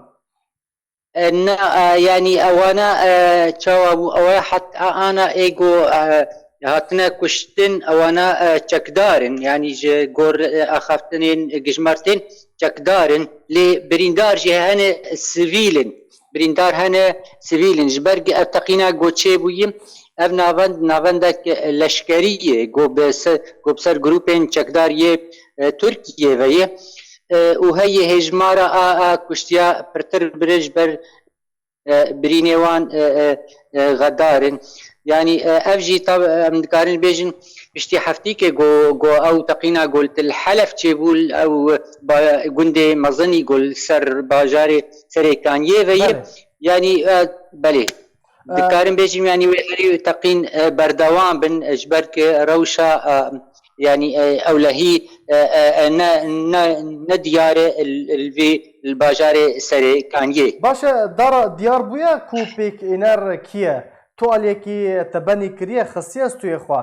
E, na, e, yanî ewana, e, çawa bû? Ewa heta ana ê ku, e, hatine kuştin, ewana, e, çekdar in. Yanî ji gor, e, axaftinên gijmertên çekdar in. Lê birîndar jî hene sivîl in. Birîndar hene sivîl in. Ji ber ev teqîna ku çêbûyî, ev navend, navendek leşkerî ye, ku bi se-, ku bi ser grûpên çekdar yê, e, Tirkiyê ve ye. E, û heye hêjmara a, a kuştiya pirtir bire ji ber, e, birînê wan, e, e, e, xedar in. Yanî, e, ev jî tab-, em dikarin bêjin piştî heftîkê ku, ku ew teqîna ku li Til Helef çêbû, ew ba-, gundê mezinî ku li ser bajarê Serê Kaniyê ve ye. Belê. Yanî, e, belê. E, Dikarin bêjim, yanî wê herî teqîn, e, berdewam bin, e, ji ber ku rewşa, e, yanî, e, ewlehî, e, e, e, ne, ne, ne diyar e li, li vê, li bajarê Serê Kaniyê. Baş e, Dara, diyar bûye ku pêkîner kî ye? Tu aliyekî te benî kiriye, xistiye stûyê xwe?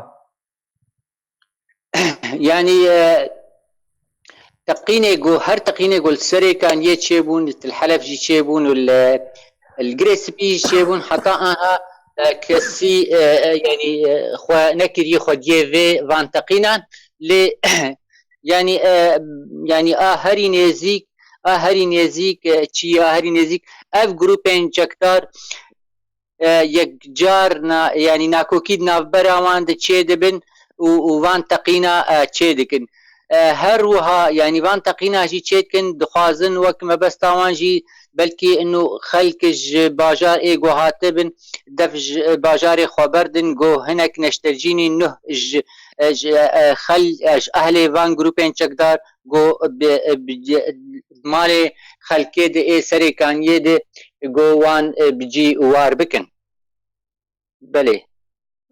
Yanî, e, teqînê ku, her teqînê ku li Serê Kaniyê çêbûn, li Til Helef jî çêbûn û li, li Girê Spî jî çêbûn, heta anha, e, kesî, e, e, yanî, e, xwe nekiriye xwediyê vê van teqînan. Lê, yanî, e, yanî a herî nêzîk, a herî nêzîk, e, çi ye, a herî nêzîk ev grûpên çekdar, e, yekcar na-, yanî nakokî di navbera wan de çê dibin û, û van teqîna, e, çê dikin. E, her wiha, yanî van teqîna jî çê dikin, dixwazin wek mebesta wan jî belkî inu xelk ji bajar ê ku hatibin, dev ji bajarê xwe berdin, ku hinek neştercînî nuh ji, e, ji, e, xel-, e, ji ehlê van grûpên çekdar, ku bi, bi, malê xelkê de ê Serê Kaniyê de, ku wan, e, bi cî û war bikin. Belê.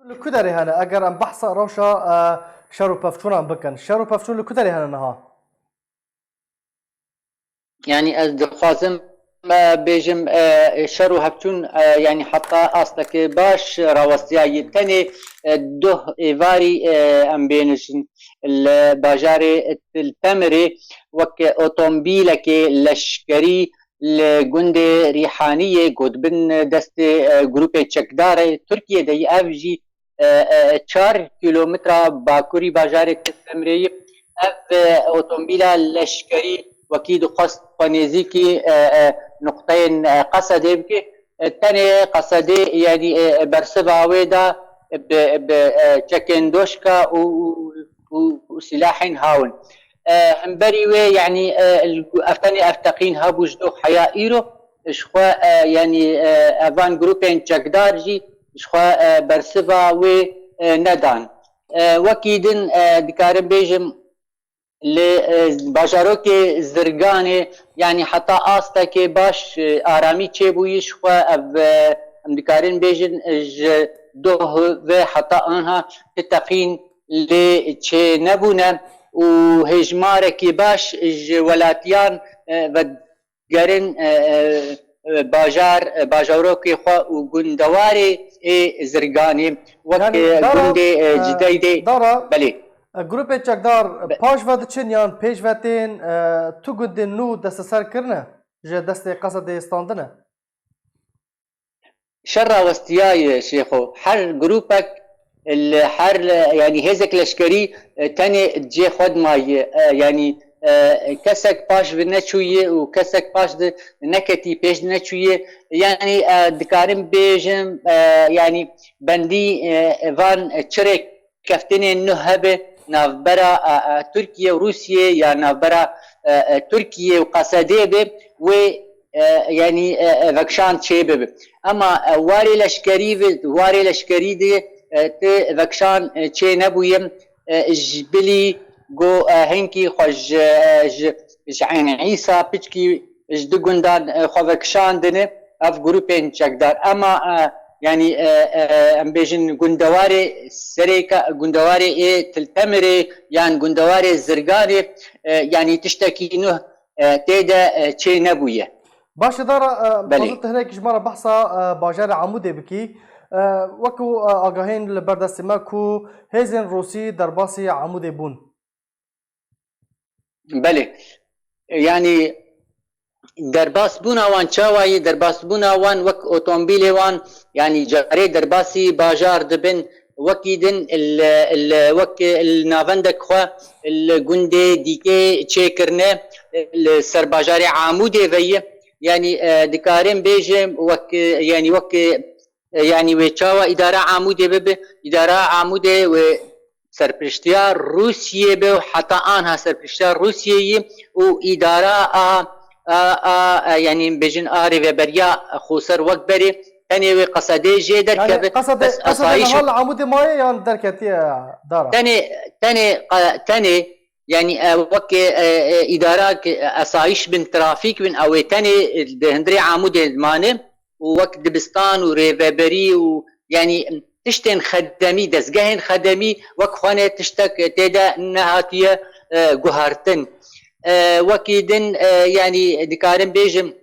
Li ku derê hene? Eger em behsa rewşa, e, şer û pevçûnan bikin, şer û pevçûn li ku derê hene niha? Yanî ez dixwazim me bêjim, e, şer û hevçûn, e, yanî heta astekê baş rawestiyaye. Tenê, e, duh êvarî, e, em bênijin li bajarê Til Temirê wek otomobîlekê leşkerî li gundê Rîhaniyê ku dibin destê, e, grûpê çekdarê Tirkiyê de ye. Ev jî, e, e, çar kîlometra bakurî bajarê Til Temirê ye. Ev, e, otomobîla leşkerî wekî dixwest xwe nêzîkî, e, e, nuqteyên, e, Qesedê bike. E, tenê Qesedê, yanî, e, e, bersiva wê da bi, bi, e, çekên doşka û, û, û, û silahên hawin. E, hemberî wê, yanî, e, ev tenê ev teqîn hebû ji doh heya îro, ji xwe, e, yanî, e, evan grûpên çekdar jî ji xwe, e, bersiva wê, e, nedan. E, wekî din, e, dikarim bêjim, li, e, bajarokê Zirganê, yanî heta astekê baş, e, aramî çêbûyî ji xwe ev, e, em dikarin bêjin, e, ji doh ve heta anha ti teqîn lê çê nebûne û hêjmarekî baş ji welatiyan, e, ve gerin, e, e, e, bajar, e, bajarokê xwe û gundewarê ê Zirganê wek, Yanî, e, dara, gundê, e, e, Cideydê. Dara, Belê. e, grûpê çekdar Be- paş ve diçin yan pêş ve tên, e, tu gundên nû desteser kirine ji destê Qesedê standine? Şer rawestiyaye Şêxo. Her grûpek, li her, yanî hêzek leşkerî, e, tenê cê xwe dimaye. E, yanî, e, kesek paş bi neçûye û kesek paş di neketî, pêş di neçûye. Yanî, e, dikarim bêjim, e, yanî bendî, e, van çirê keftinên nuh hebe navbera, e, e, Tirkiye û Rûsiyê ya navbera, e, e, Tirkiye û Qesedê be, wê, e, yanî, e, e, vekşan çê bibe. Ema, e, warê leşkerî ve, warê leşkerî de, e, ti vekşan, e, çê nebûye. E, ji bilî ku, e, hinkî xwe ji, e, ji, ji Eyn Îsa piçkî ji du gundan, e, xwe vekişandine ev grûpên çekdar. Ema, e, yanî, e, e, em bêjin gundewarê Serêka, gundewarê ê Tiltemirê yan gundewarê Zirganê, e, yanî tiştekî nuh, e, tê de, e, çê nebûye. Baş e, dara, e, Belê. Dixwazim tu hinekî ji me re behsa, e, bajarê Amûdê bikî. E, wekû, e, agahiyên li ber destê me ku hêzên Rûsî derbasî Amûdê bûn. Belê. Yanî derbasbûna wan çawa ye? Derbasbûna wan wek otomobîlê wan, yanî carê derbasî bajar dibin, wekî din li, li, wek li navendek xwe li gundê dîkê çêkirine, li ser bajarê Amûdê ve ye. Yanî, e, dikarim bêjim wek, yanî wek, e, yanî wê çawa îdara Amûdê bibe, îdara Amûdê wê serpiştiya Rûsiyê be û heta anha serpiştiya Rûsiyê ye û îdara a, a, a, a, yanî bêjin a rêveberiya xweser wek berê tenê wê Qesedê jê Yanî derkeve, Qesedê, bes Qesedê asayiş niha li Amûdê maye yan derketiye, dara? Tenê, tenê, e, tenê, yanî, e, wek, e, e, îdara ki, e, asayiş bin, trafîk bin, ew ê tenê, e, di hundirê Amûdê dimane û wek dibistan û rêveberî û, yanî, tiştên xedemî, dezgehên xedemî wek xwe ne tiştek tê de nehatiye, e, guhertin. E, wekî din, e, yanî dikarim bêjim,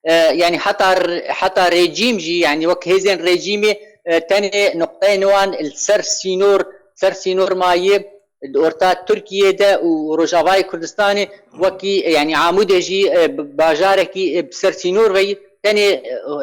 e, yanî heta r-, heta rejîm jî, yanî wek hêzên rejîmê, e, tenê nuqteyên wan li ser sînor, ser sînor maye, di orta Tirkiyê de û Rojavayê Kurdistanê wekî, yanî Amûdê jî, e, b-, bajarekî, e, bi ser sînor ve ye. Tenê,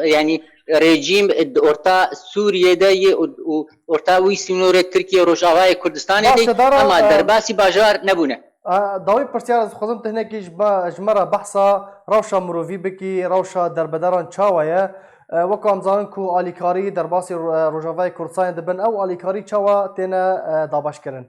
e, yanî rejîm, e, di orta Sûriyê de ye û, û orta wî sînorê Tirkiye Rojavayê Kurdistanê Baş de e, dara, ama e, derbasî bajar nebûne. E, dawî pirsiyar ez dixwazim tu hinekî ji me, ji me re behsa rewşa mirovî bikî, rewşa derbederan çawa ye? E, wek em zanin ku alîkarî derbasî ro-, e, Rojavayê Kurdistanê dibin, ew alîkarî çawa têne, e, dabeşkirin?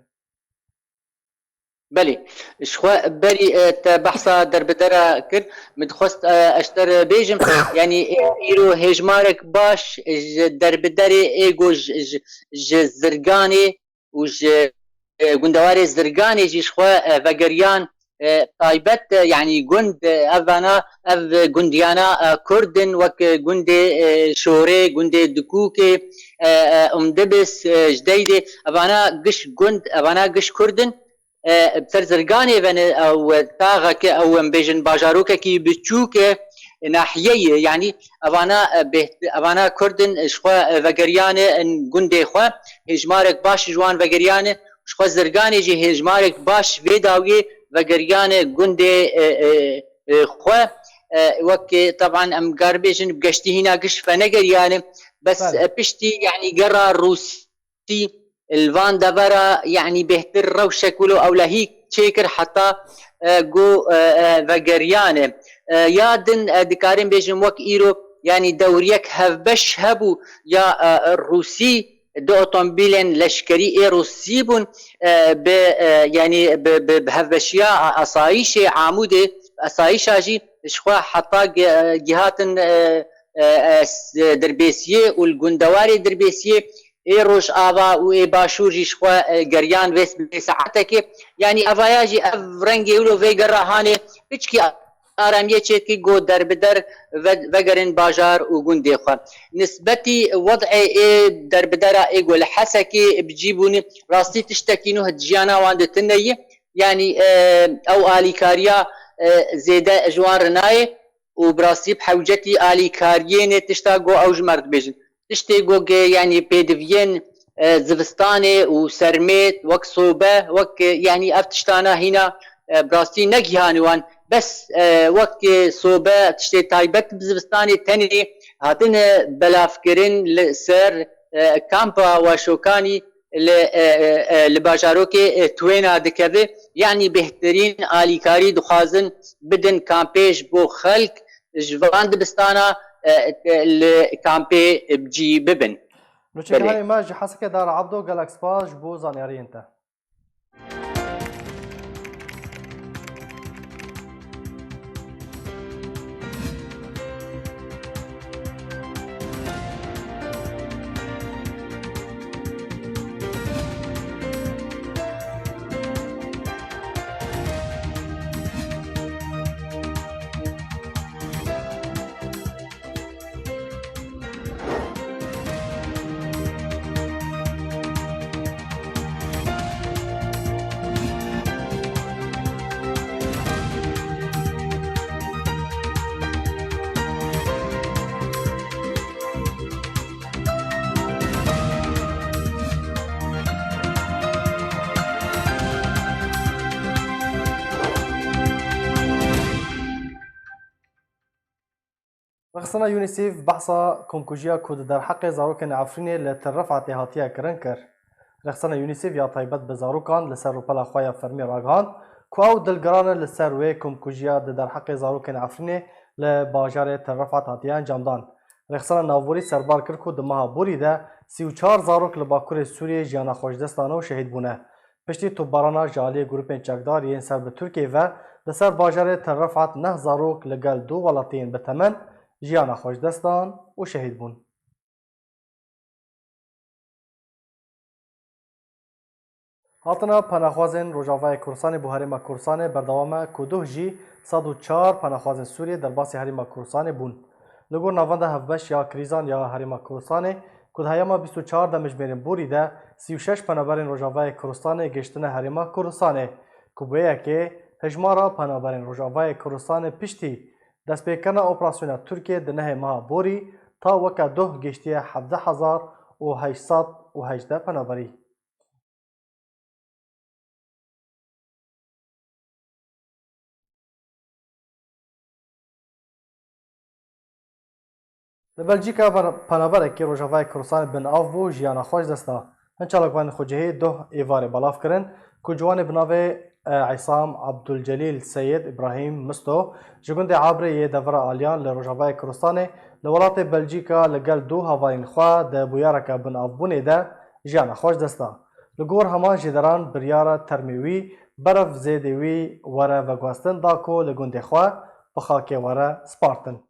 Belê, ji xwe berî, e, te behsa derbedera kir, min dixwest, e, ez te re bêjim, yanî, e, îro hêjmarek baş ji derbederê ê ku ji, ji, ji Zirganê û ji, e, gundewarê Zirganê jî ji xwe, e, vegeriyan, e, taybet, e, yanî gund, e, ev vana, ev gundiyana, e, Kurd in, wek gundê, e, Şorê, gundê Dikûkê, e, e, Umdibis, e, Jdeydê, evana giş gund, evana giş Kurd in, e, bi ser Zirganê ve ne, ew taxeke, ew em bêjin bajarokekî biçûk e, nahiyeyê, yanî evana, e, bêht-, evana Kurd in, e, ji xwe, e, vegeriyane in gundê xwe, hêjmarek baş ji wan vegeriyane, ji xwe zirganê jî hêjmarek baş vê dawiyê vegeriyane gundê, e, e, e, xwe. E, wek, e, teban em gar bêjin bi geştî hîna giş venegeriyane, bes, Belê. e, piştî, yanî gera Rûsî li van devera, yanî bêhtir rewşek wilo ewlehî çêkir heta, e, ku, e, e, vegeriyane. E, ya din, e, dikarin bêjin wek îro, yanî dewriyek hevbeş hebû ya, e, Rûsî, du otomobîlên leşkerî ê Rûsî bûn, e, bi, e, yanî bi, bi, bi hevbeşiya a-, asayîşê Amûdê, asayîşa jî ji xwe heta ge-, gihatin, e, e, e, s-, Dirbêsiyê û li gundewarê Dirbêsiyê ê Rojava û ê Başûr jî ji xwe, e, geriyan vê, vê saetekê. Yanî evaya jî ev rengê wilo vê gera hanê piçkî aramiyê çêdikî ku derbider ve-, vegerin bajar û gundê xwe. Nisbetî wed'ê ê derbidera ê ku li Hesekê bi cî bûne, rastî tiştekî nû di jiyana wan de tune ye. Yanî, e, ew alîkariya, e, zêde ji wan re nayê û bi rastî bi hewcetî alîkariyê nê tişta ku ew ji me re dibêjin. Tiştê ku ge, yanî pêdiviyên, e, zivistanê û sermê wek sobe, wek, e, yanî ev tiştana hîna, e, bi rastî negihanî wan. Bes, e, wek, e, sobe tiştê taybet bi zivistanê tenê hatine belavkirin li ser, e, kampa Waşokanî li, e, e, e, li bajarokê, e, Twêna dikeve. Yanî bêhtirîn alîkarî dixwazin bidin kampê ji bo xelk ji van dibistana, e, e, li kampê bi cî bibin. Belê. Nûçekarê me ji Hesekê Dara Abdo, gelek spas ji bo zanyariyên te. Rexistina UNICEF behsa komkujiya ku di derheqê zarokên Efrînê li Til Refetê hatiye kirin kir. Rexistina UNICEF ya taybet bi zarokan li ser rûpela xwe ya fermî ragihand ku ew dilgiran e li ser wê komkujiya di derheqê zarokên Efrînê li bajarê Til Refet hatiye encamdan. Rexistina navborî serbar kir ku di meha borî de sî û çar zarok li bakurê Sûriyê jiyana xwe ji dest dane û şehîd bûne. Piştî topbarana ji aliyê grûpên çekdar yên ser bi Tirkiyê ve li ser bajarê Til Refet neh zarok li gel du welatiyên bi temen jiyana xwe ji dest dan û şehîd bûn. Hatina penaxwazên Rojavayê Kurdistanê bo Herêma Kurdistanê berdewam e ku duh jî sed û çar penaxwazên Sûriyê derbasî Herêma Kurdistanê bûn. Li gor navenda hevbeş ya krîzan ya Herêma Kurdistanê ku di heyama bîst û çar demjimêrên borî de sî û şeş penaberên Rojavayê Kurdistanê gihiştine Herêma Kurdistanê, ku bi wê yekê hejmara penaberên Rojavayê Kurdistanê piştî destpêkirina operasyona Tirkiyê di nehê meha borî ta weke duh gihiştiye hevdeh hezar û heşt sed û hejdeh penaberî. Li Belcîka, penaberekî Rojavayê Kurdistanê bin av bû, jiyana xwe ji dest da. Hin çalakvanên xwecihî doh êvarê belav kirin ku ciwanê bi navê, e, Îsam Abdulcelîl Seyid Îbrahîm Misto ji gundê Abrê yê devera Aliyan li Rojavayê Kurdistanê li welatê Belcîka li gel du hevalên xwe di bûyereke binavbûnê de jiyana xwe ji dest da. Li gor heman jêderan biryara termê wî berev zêdê wî were veguhestin da ku li gundê xwe bi xakê were spartin.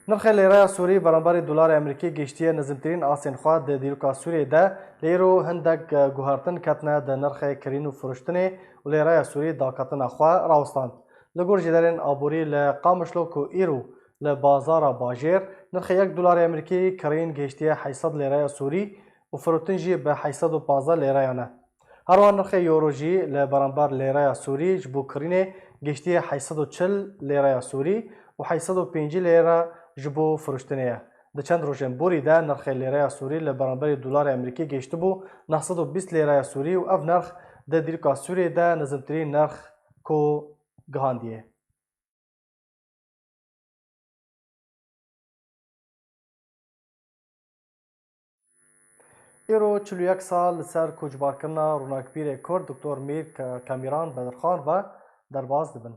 Nirxê lêreya Sûrî beramberî dolarê Amerîkî gihiştiye nizmtirîn astên xwe di dîroka Sûriyê de, lê îro hindek guhertin ketine di nirxê kirîn û firuştinê û lêreya Sûrî daketina xwe rawistand. Li gor jêderên aborî li Qamişlo ku îro li bazara bajêr nirxê yek dolarê Amerîkî kirîn gihiştiye heyt sed lêreya Sûrî û firotin jî bi heyt sed û pazdeh lêreyan e. Her wiha nirxê euro jî li beramber lêreya Sûrî ji bo kirînê gihiştiye heyşt sed û çil lêreya Sûrî û heyşt sed û pêncî lêre ji bo firuştinê ye. Di çend rojên borî de nirxê lêreya Sûrî li beramberî dolarê Amerîkî gihiştibû neh sed û bîst lêreya Sûrî û ev nirx di dîroka Sûriyê de nizimtirîn nirx ku gihandiye. Îro çil û yek sal li ser koçbarkirina ronakbîrê Kurd Doktor Mîr Ka-, Kamîran Bedirxan ve derbas dibin.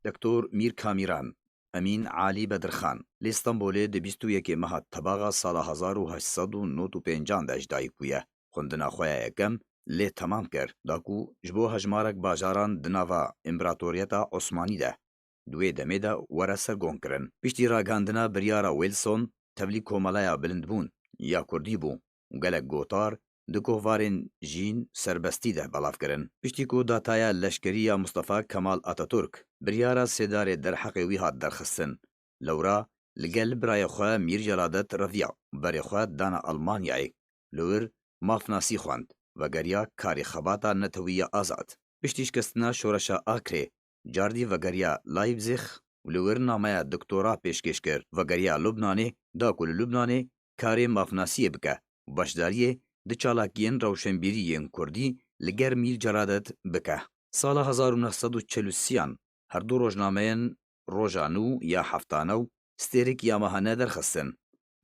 Doktor Mîr Kamîran, Emîn Alî Bedirxan, li Stenbolê di bîst û yekê meha Tebaxa sala hezar û heşt sed û nod û pêncan de ji dayik bûye. Xwendina xwe ya yekem lê temam kir, da ku ji bo hejmarek bajaran di nava Împaratoriyeta Osmanî de, di wê demê de were sergonkirin. Piştî ragihandina biryara Wilson, tevlî Komeleya Bilindbûn ya Kurdî bû û gelek gotar di kovarên jîn serbestî de belav kirin. Piştî ku dataya leşkerî ya Mustafa Kemal Ataturk, biryara sêdarê derheqê wî hat derxistin. Lewra li gel birayê xwe Mîr Celadet reviya û berê xwe dana Almanyayê. Li wir mafnasî xwend, vegeriya karê xebata netewî ya azad. Piştî şikestina şoreşa Akrê, cardî vegeriya Leipzig û li wir nameya doktora pêşkêş kir. Vegeriya Lubnanê, da ku li Lubnanê karê mafnasiyê bike û beşdariyê di çalakiyên rewşenbîrî yên kurdî li ger Mîr Celadet bike. Sala hezar û neh sed û çil û sêyan her du rojnameyên Roja Nû ya Heftane û Stêrek ya Mehane derxistin.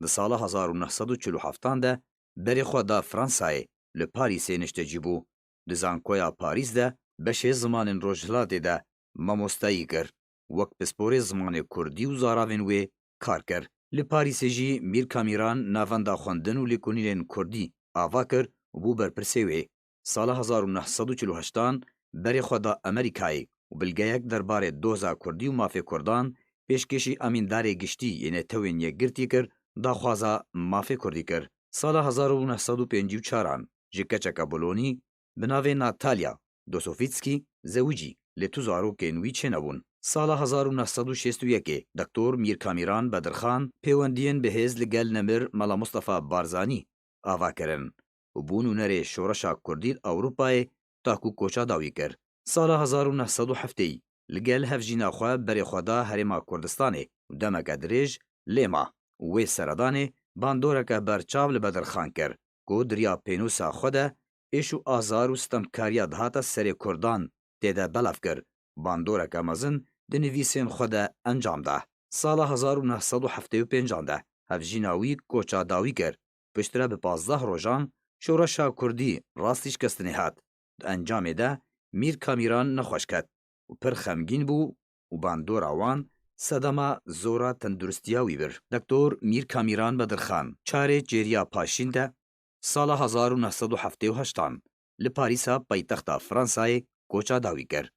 Di sala hezar û neh sed û çil û heftan de berê xwe da Fransayê, li Parîsê niştecî bû. Di Zankoya Parîs de beşê zimanên Rojhilatê de mamostayî kir. Wek pisporê zimanê kurdî û zaravên wê kar kir. Li Parîsê jî Mîr Kamîran Navenda Xwendin û Lêkolînên Kurdî ava kir û bû berpirsê wê. Sala hezar û neh sed û çil û heştan berê xwe da Amerîkayê û bilgeyek derbarê doza kurdî û mafê kurdan pêşkêşî Amîndarê Giştî yê Netewên Yekgirtî kir, daxwaza mafê kurdî kir. Sala hezar û neh sed û pêncî û çaran ji keçeke Bolonî bi navê Natalya Dosovitskî zewicî, lê tu zarokên wî çênebûn. Sala hezar û neh sed û şêst û yekê Doktor Mîr Kamîran Bedirxan pêwendiyên bihêz li gel nemir Mela Mustafa Barzanî ava kirin û bû nûnerê şoreşa kurdî li Ewropayê, ta ku koça dawî kir. Sala hezar û neh sed û heftê li gel hevjîna xwe berê xwe da Herêma Kurdistanê û demeke dirêj lê ma û wê seredanê bandoreke berçav li Bedirxan kir, ku di riya pênûsa xwe de êş û azar û sitemkariya dihate serê kurdan tê de belav kir, bandoreke mezin di nivîsên xwe de encam da. Sala hezar û neh sed û heftê û pêncan de hevjîna wî koça dawî kir. Piştre bi pazdeh rojan şoreşa kurdî rastî şikestinê hat. Di encamê de Mîr Kamîran nexweş ket û pir xemgîn bû û bandora wan sedema zora tenduristiya wî bir. Doktor Mîr Kamîran Bedirxan çarê çêriya paşîn de sala hezar û neh sed û heftê û heştan li Parîsa paytexta Fransayê koça dawî kir.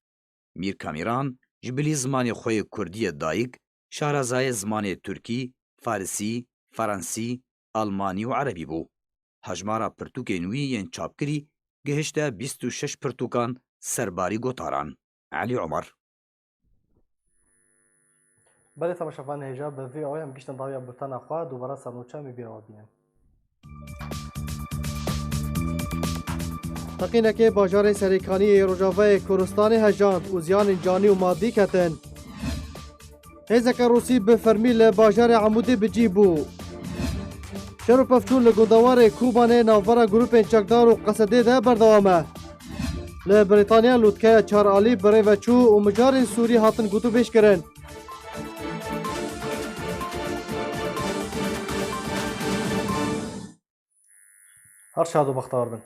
Mîr Kamîran ji bilî zimanê xwe yê kurdî yê dayik, şarazayê zimanê tirkî, farisî, fransî, almanî û erebî bû. Hejmara pirtûkên wî yên çapkirî gihişte bîst û şeş pirtûkan serbarî gotaran. Elî Omer. Belê temaşevanên hêja, bi vî awê em giştin dawiya bultena xwe, dubare sernûçe em ê bîra we bînin. Teqînekê bajarê Serêkaniyê yê Rojavayê Kurdistanê hejand û ziyanên canî û madî ketin. Hêzeke Rûsî bi fermî li bajarê Amûdê bi cih bû. Şer û pevçûn li gundewarê Kobanê navbera grûpên çekdar û Qesedê de berdewam e. Li Brîtanya lûtkeya çar alî bi rê ve çû û mijarên Sûrî hatin gotûbêj kirin. Her şad û bextewar bin.